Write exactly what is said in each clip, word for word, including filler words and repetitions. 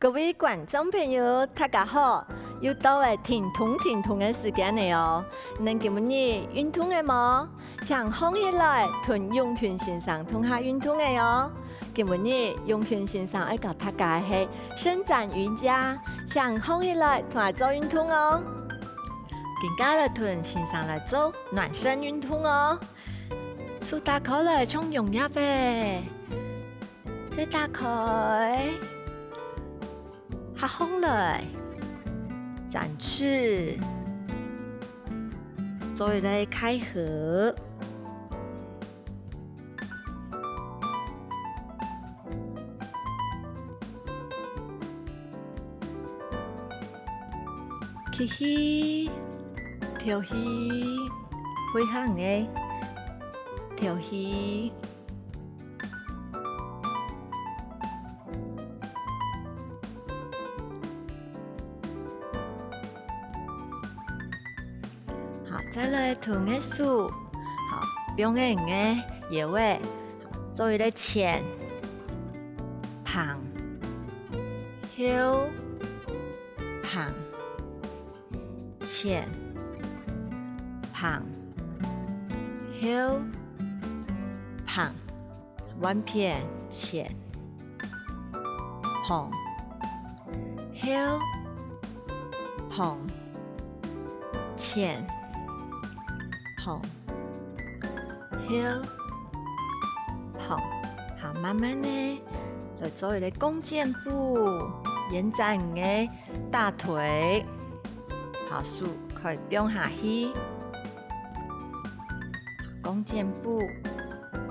各位觀眾朋友，大家好！又到了停動停動个時間了哦。你等今晡日運動了無？請䟘起來，同永群先生共下運動了哦。今晡日永群先生愛教大家个係伸展瑜伽，請䟘起來同𠊎做運動哦。今下來同先生來做暖身運動哦。手打開來像揚蝶仔，再打開，合䟘來，展翅，做一個開合。 吸氣，敨氣，配合个敨氣。 好，再來同个手，好，放个你个腰仔，做一個前、放、後、放、前、放、後、放。 換片，前、放、後、放、前、放、後、放。好，慢慢个來做一個弓箭步，延展你个大腿。好，手可以放下去。 弓箭步，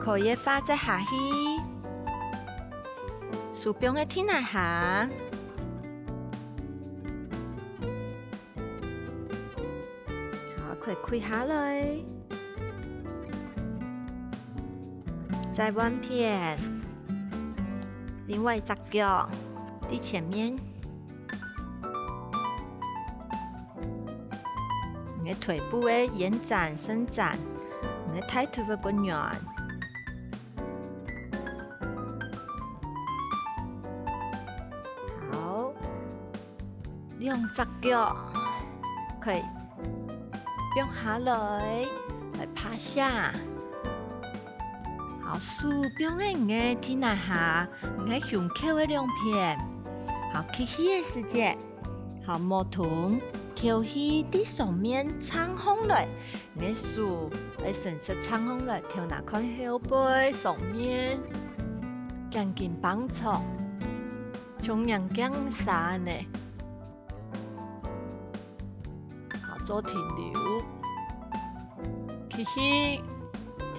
可以个話再下去。手放个地泥下。好，可以跪下來。再換片，另外一隻腳在前面。 你个腿部个延展、伸展，你个大腿个骨圓。好，兩隻腳可以放下來，來趴下。好，手放在你个地泥下，你个胸口个兩片。好，吸氣个時節， 好，無動，敨氣在上面撐䟘來，你个手愛伸直撐䟘來，頭那看後背上面，頸根繃長，像仰鏡儕呢。好，做停留，吸氣，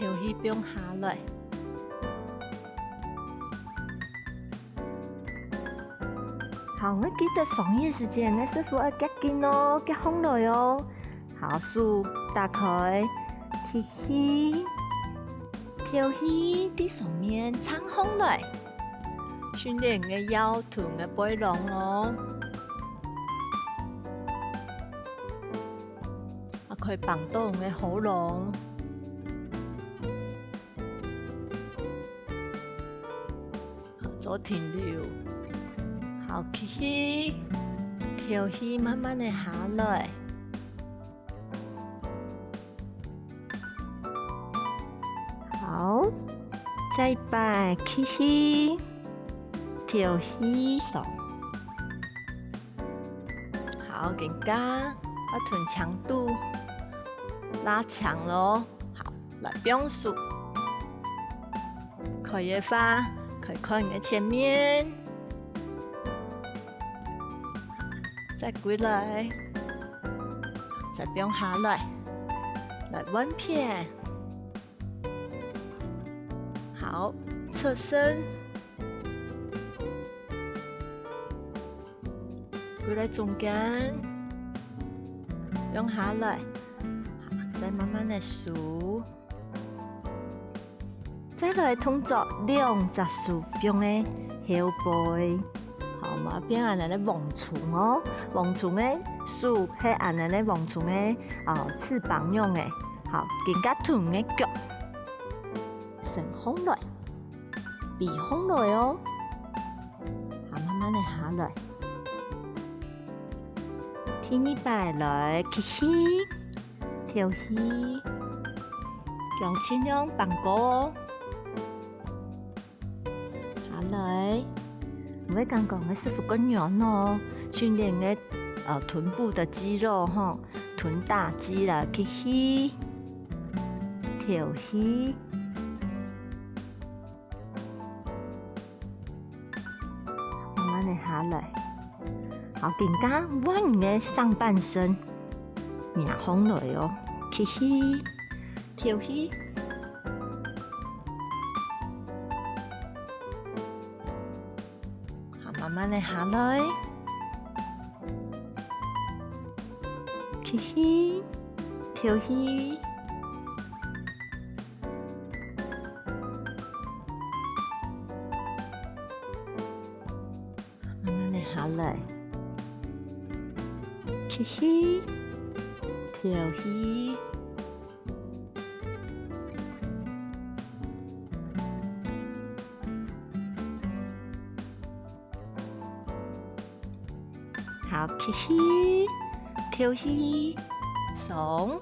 敨氣放下來。 好，𠊎記得上去个時節，𠊎屎朏愛夾緊哦，夾䟘來哦。好，手打開，吸氣，敨氣，在上面撐䟘來，訓練你个腰同你个背囊哦。啊，可以幫到你个喉嚨。 好，做停留。好，吸氣，敨氣，慢慢个下來。好，再一擺，吸氣，敨氣上。好，今下，愛同長度拉長咯。好， 來放手。可以个話，可以看你个前面。再歸來，再放下來，來換片。好，側身。 歸來中間，放下來，好，再慢慢个收。再來動作，兩隻手放个後背，好，無變恁樣个蝗蟲哦。蝗蟲个手係恁樣个蝗蟲个，哦，翅膀樣个。好，今下同个腳伸䟘來，飛䟘來哦。好，慢恁樣下來。第二擺來吸氣，敨氣，將盡量放高。下來，毋會感覺个屎朏較軟哦，訓練个，呃，臀部的肌肉吼，臀大肌啦，吸氣，敨氣。 慢慢个下來。好，今下換你个上半身，仰䟘來哦，吸氣，敨氣。好，慢慢个下來，吸氣，敨氣。 慢慢个下來，吸氣，敨氣。好，吸氣，敨氣，鬆。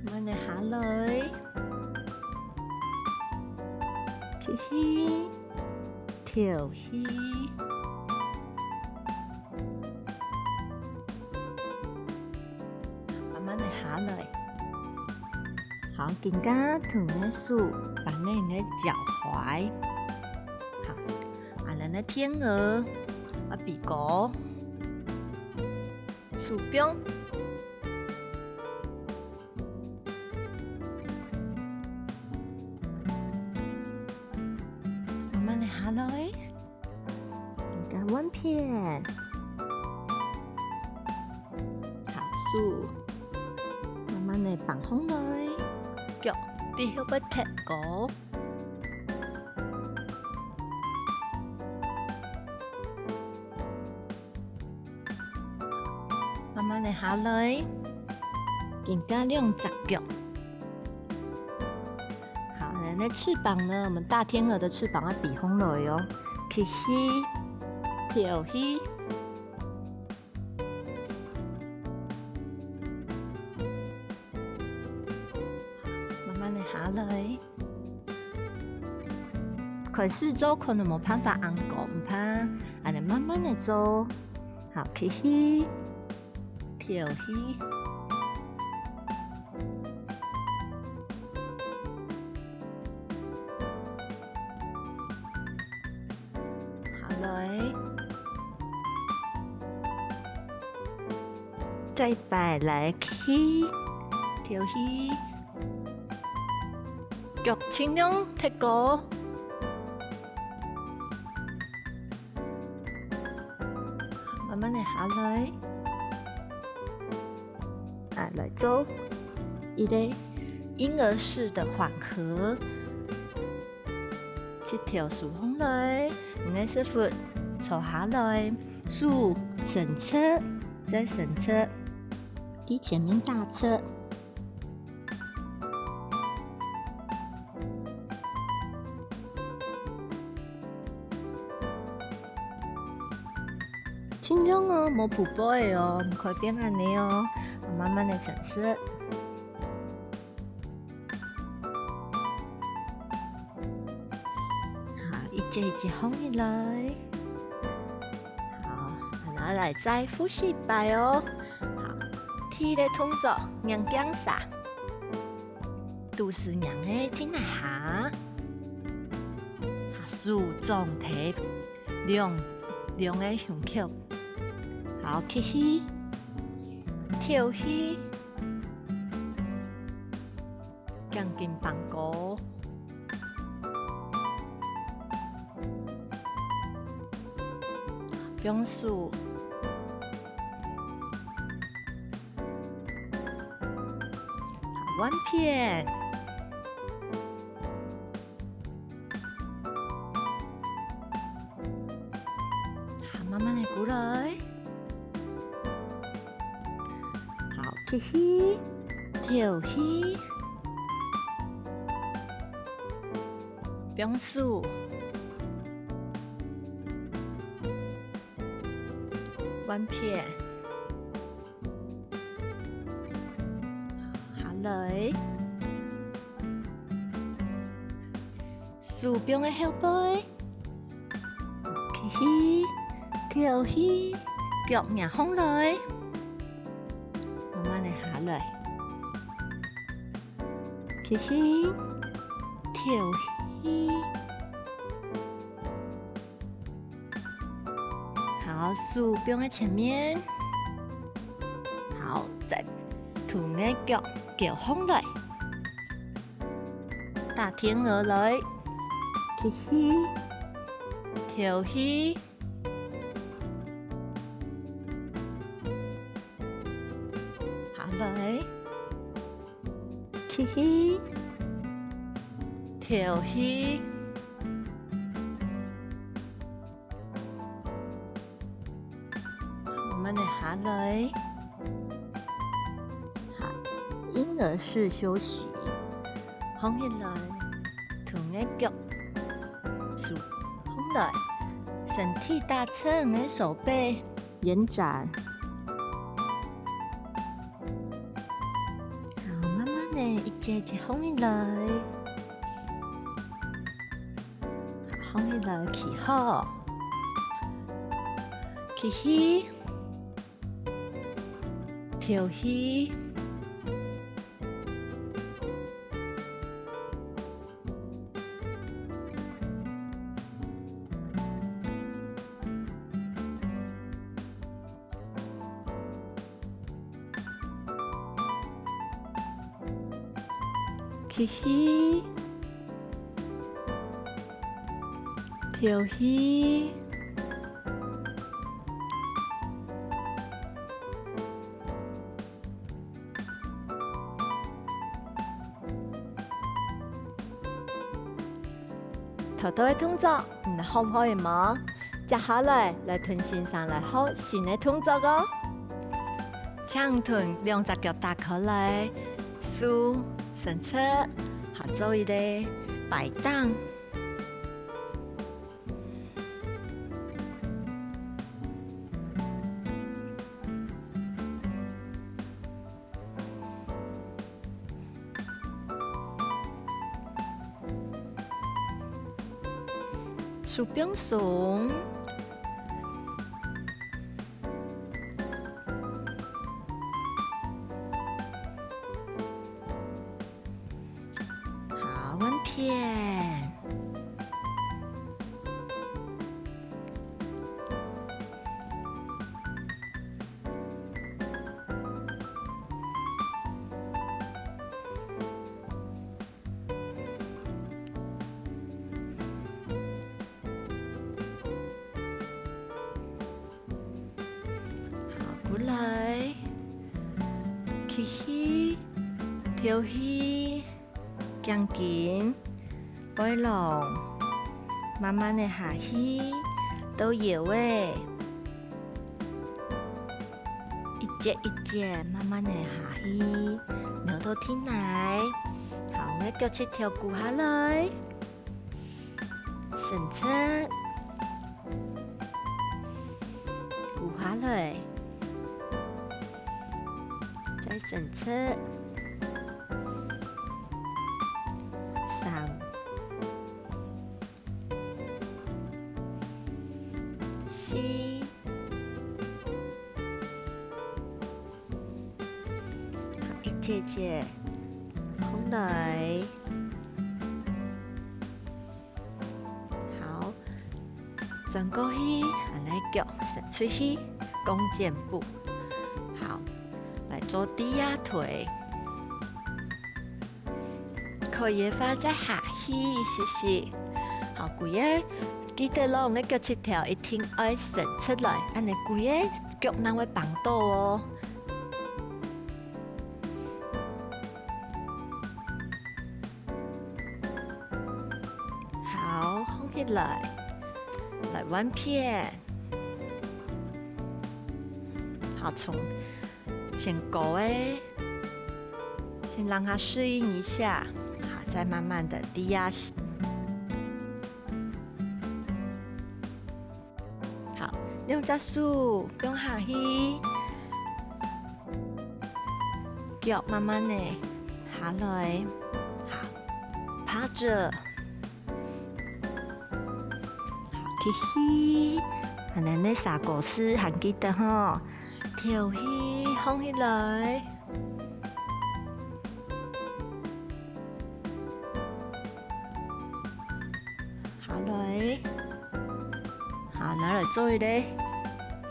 慢慢个下來。 吸氣，敨氣。慢慢个下來。好，今下同个手扳个你个腳踝。好，啊，恁樣天鵝，啊，比高。手放。 慢慢个下來，應該換片。好，手慢慢个放䟘來，腳底下會踢高。 慢慢个下來，今下兩隻腳。好，那翅膀呢？我們大天鵝的翅膀要比䟘來哦。吸氣，敨氣。 慢慢个下來。開始做可能無辦法恁高，毋怕，恁樣慢慢个做。好，吸氣，敨氣。 下來。再擺來吸，敨氣。腳盡量踢高。慢慢个下來。啊，來做一個嬰兒式的緩和。 膝頭收䟘來，你个屎朏坐下來，手伸直，再伸直，在前面打直。盡量哦，莫匍匐个哦，毋可以變恁樣哦，慢慢个伸直。 好，一節一節䟘起來。好，然後來再複習一擺哦。好，第一個動作，䀴鏡蛇，肚屎䀴个正下。好，手掌貼兩，兩個胸口。好，吸氣，敨氣。 頸根放高。放手。換片。好，慢慢个過來。 好，吸氣，敨氣。放手，換片，下來，手放个後背，吸氣，敨氣，腳擎䟘來，慢慢个下來。 吸氣，敨氣。好，手放在前面。好，再同个腳勾䟘來。大天鵝來，吸氣，敨氣。 下來，吸氣，敨氣。慢慢个下來。好，嬰兒式休息。䟘起來，同个腳 手䟘來，身體打直，你个手背延展。好，慢慢个一節一節䟘起來，䟘起來，企好，吸氣，敨氣。 吸氣，敨氣。 頭頭个動作，你學會無？接下來，來同先生來學新个動作哦。請同兩隻腳打開來，手伸直，好做一個擺盪。 手放鬆。好，換片。 好，過來，吸氣，敨氣，頸根、背囊，慢慢个下去，到腰仔。 一節一節慢慢个下去，扭到地泥。好，𠊎个腳膝頭跍下來，伸直，跍下來，再伸直。三、四， 一節節，䟘來。好，轉過去，恁呢腳伸出去，弓箭步。好，來做低壓腿。 可以个話再下去一息息。好，歸个，記得咯，𠊎个腳膝頭一定愛伸出來，恁呢歸个腳正會挷到哦。好，䟘起來，來換片。好，從 先高个，先讓它適應一下，好，再慢慢的低壓。兩隻手放下去，腳慢慢个下來，好，趴著，好，吸氣，恁樣个三个字還記得吼，敨氣，䟘起來。 下來，好，拿來做一個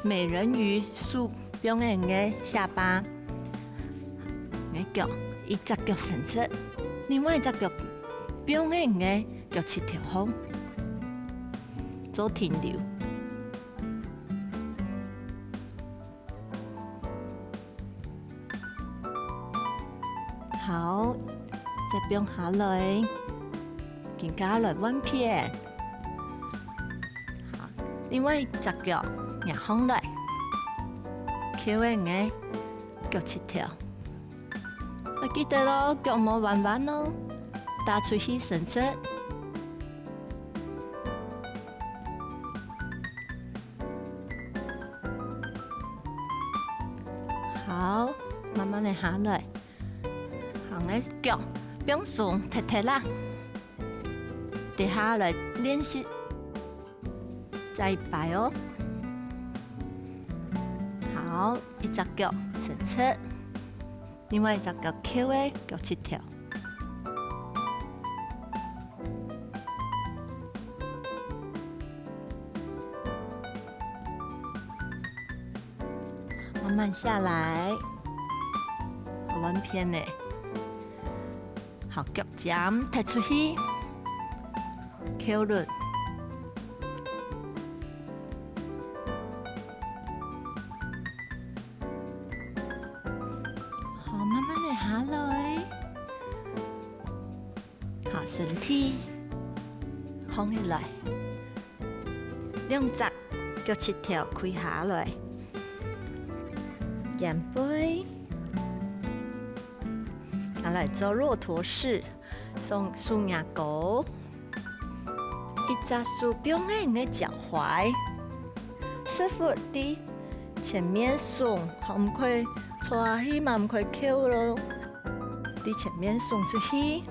美人魚手放等个下巴。𠊎腳，一隻腳伸直，另外一隻腳放等个腳膝頭項，做停留。 好，再放下來，今下來換片。好，另外一隻腳，仰䟘來，翹等个腳膝頭。愛記得哦，腳莫彎彎哦，踏出去伸直。 好，慢慢个下來。好，𠊎腳放鬆，忒忒啦。等下來練習，再一擺哦。好，一隻腳伸直，另外一隻腳翹个腳膝頭。 慢慢下來，好，換片呢。好，腳尖踢出去，翹輪。好，慢慢个下來。 好，身體䟘起來，兩隻腳膝頭跪下來，弓背。啊，來做駱駝式，雙手擎高，一隻手放等个腳踝，屎朏在前面聳，好，毋可以坐下去嘛，毋可以翹咯。 在前面送出去。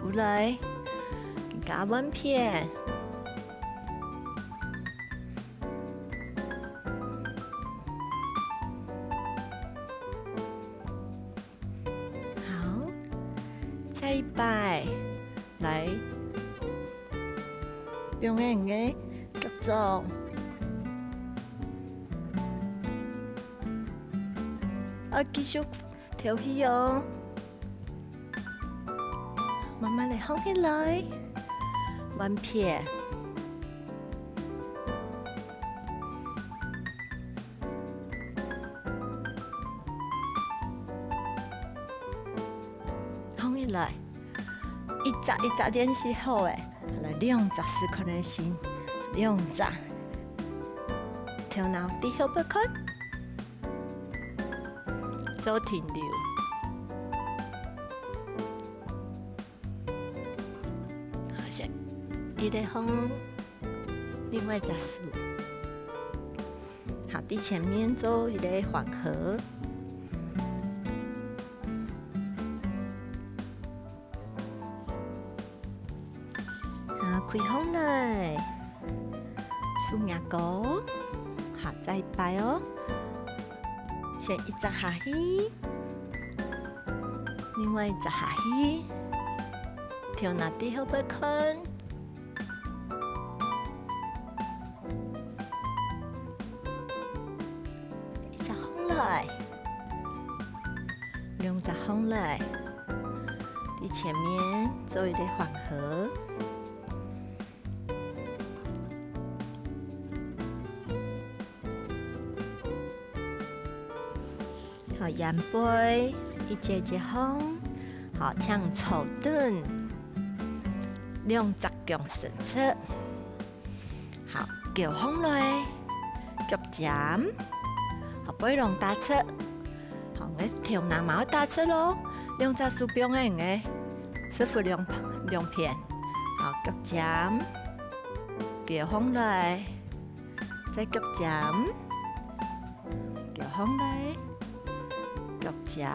過來，加換片。好，再一擺，來，放等个腳掌。啊，繼續敨氣哦。慢慢个䟘起來，換片。 䟘起來，一隻一隻練習好欸，來兩隻試看仔先，兩隻。頭腦低後背看，做停留。好，先一个䟘，另外一隻手。 好，在前面做一个緩和。好，開放來，手擎高，好，再一擺哦。先一隻下去，另外一隻下去，頭腦低後背看。 一隻䟘來，兩隻䟘來，在前面做一个緩和。 好，弓背，一節一節䟘。好，請坐等，兩隻腳伸直。好，腳䟘來，腳尖，好，背囊打直。好，𠊎頭那嘛愛打直咯，兩隻手放等个屎朏兩，兩片，好，腳尖，勼䟘來，再腳尖，勼䟘來，腳尖。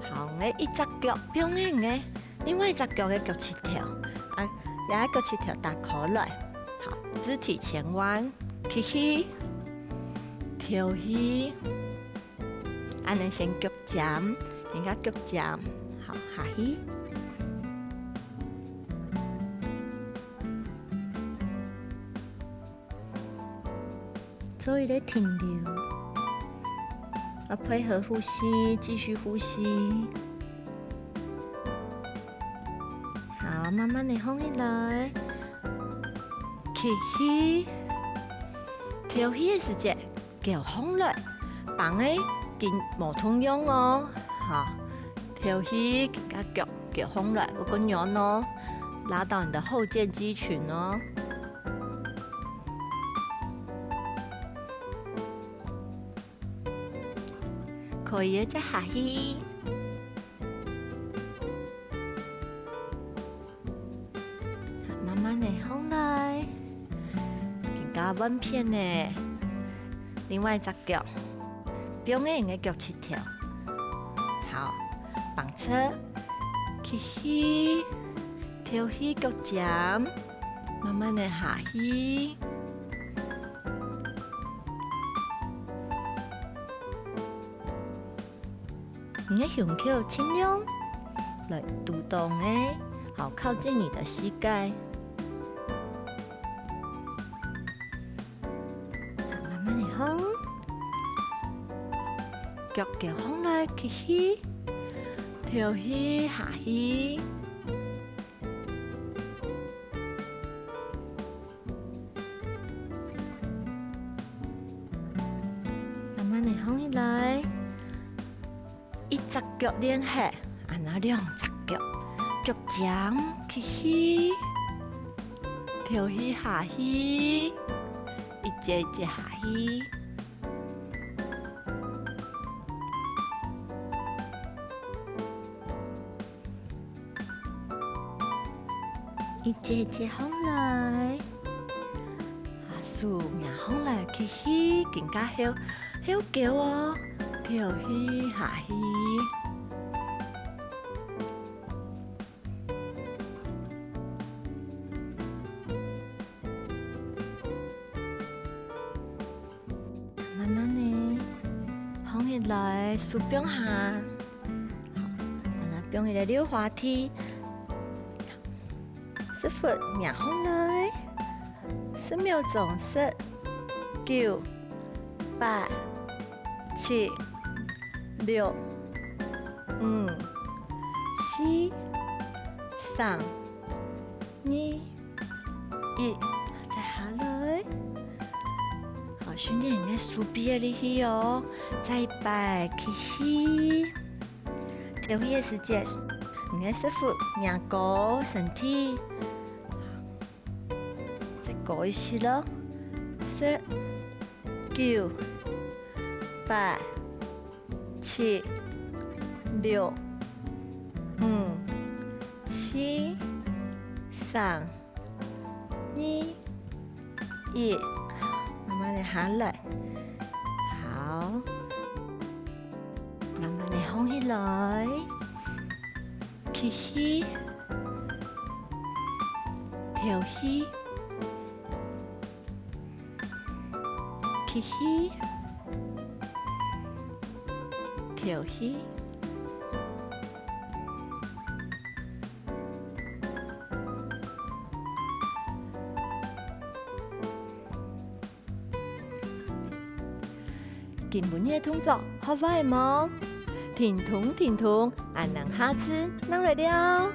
好，𠊎一隻腳放在𠊎另外一隻腳个腳膝頭，啊，這腳膝頭打開來，好，肢體前彎，吸氣，敨氣。 恁樣先腳尖，先个腳尖，好，下去。做一個停留，要配合呼吸，繼續呼吸。好，慢慢的䟘起來，吸氣，敨氣个時節， 勼䟘來，挷个緊無共樣哦，哈，敨氣，緊腳勼䟘來，會較軟哦，拉到你的後薦肌群哦。可以个，再下去。 慢慢的䟘來，更加換片呢。另外一隻腳，放个你个腳膝頭。好，放直，吸氣，敨氣腳尖，慢慢的下去。 你个胸口盡量來堵到个，好靠近你的膝蓋。好，慢慢的䟘，腳勼䟘來，吸氣，敨氣下去。 慢慢的䟘起來，一隻腳練核，恁樣兩隻腳，腳尖吸氣，敨氣下去，一節一節下去。 一節一節䟘來，啊，手擎䟘來，吸氣，更加向，向高哦，敨氣下去。 慢慢的䟘起來，手放下。好，𠊎等放一個溜滑梯，屎朏擎䟘來，十秒鐘，十、九、八、七、六、五、四、三、二、 一，再下來。好，訓練你个手臂个力氣哦。再一擺，吸氣。敨氣个時節，你个屎朏擎高身體。再高一息咯。十、九、八、七、六、五、四、三、 二、一，慢慢的下來。好，慢慢的䟘起來，吸氣，敨氣，吸氣，敨氣。 今晡日个動作學會無？停動，停動，恁樣下次正來尞。